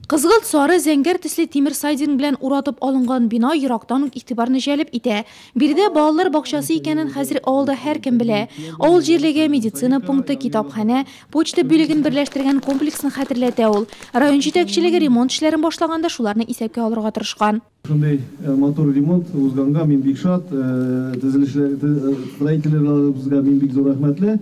Кызгылт сары, зәңгәр төсле тимер сайдинг белән уратып алынган бина ерактан ук игътибарны җәлеп итә. Биредә балалар бакчасы икәнен хәзер авылда һәркем белә. Авыл җирлеге, медицина пункты, китапханә, почта бүлеген берләштергән комплексны хәтерләтә ул. Район җитәкчелеге ремонт эшләрен башлаганда шуларны исәпкә алырга тырышкан. Шундый матур ремонт узганга мин бик шат. Төзелешләр, строительләребезгә мин бик зур рәхмәтле.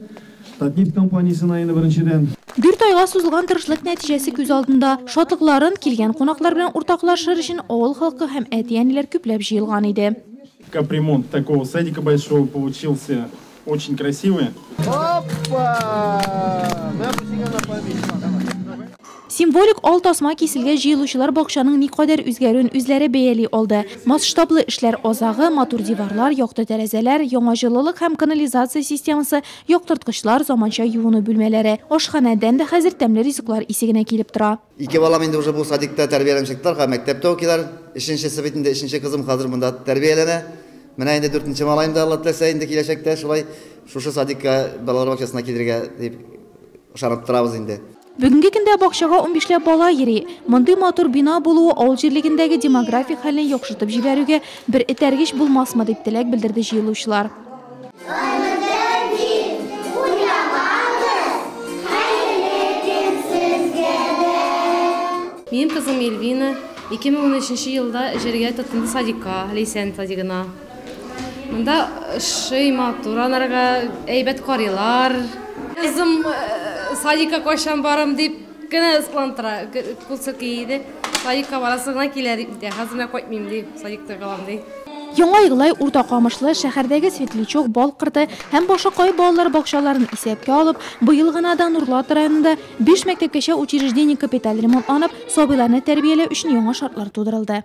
Татнефть компаниясенә инде беренчедән. Дүрт айга сузылган тырышлык нәтиҗәсе күз алдында. Шатлыкларын килгән кунаклар белән уртаклашыр өчен авыл халкы һәм әти-әниләр күпләп җыелган иде. Капремонт такого садика большого получился очень красивый. Опа! Менә бу сиңа на память. Символик ал тасма киселгәч, җыелучылар бакчаның никадәр үзгәрүен үзләре бәяли алды. Масштаблы эшләр азагы, матур диварлар, якты тәрәзәләр, яңа җылылык һәм канализация системасы, яктырткычлар, заманча юыну бүлмәләре. Ашханәдән дә хәзер тәмле ризыклар исе генә килеп тора. Ике балам инде уже бу садикта тәрбияләнеп чыктылар, хәзер мәктәптә укыйлар. Өченчесе бит инде, өченче кызым хәзер монда тәрбияләнә. Менә инде дүртенче малаем да, Алла теләсә, инде киләчәктә шулай шушы садикка, балалар бакчасына килергә дип ышанып торабыз инде. Бүгенге көндә бакчага унбишләп бала йөри. Мондый матур бина булуы авыл җирлегендәге демографик хәлне яхшыртып җибәрүгә бер этәргеч булмасмы, дип теләк белдерде җыелучылар. Минем кызым Эльвина 2013 елда эшәргә тотынды садикка, Ләйсән садигына. Монда ошый, матур анарга, әйбәт карыйлар. Кызым садикка кайчан барам дип кенә ыскланып тора, кул селки иде. Садикка барасы гына килә дип әйтә. Хәзер менә кайтмыйм ди, садикта калам ди. Яңа Иглай, Урта Камышлы, шәһәрдәге Светлячок, Бал корты һәм Башакай балалар бакчаларын исәпкә алып, быел гына да Нурлат районында биш мәктәпкәчә учреждение капиталь ремонтланып, сабыйларны тәрбияләү өчен яңа шартлар тудырылды.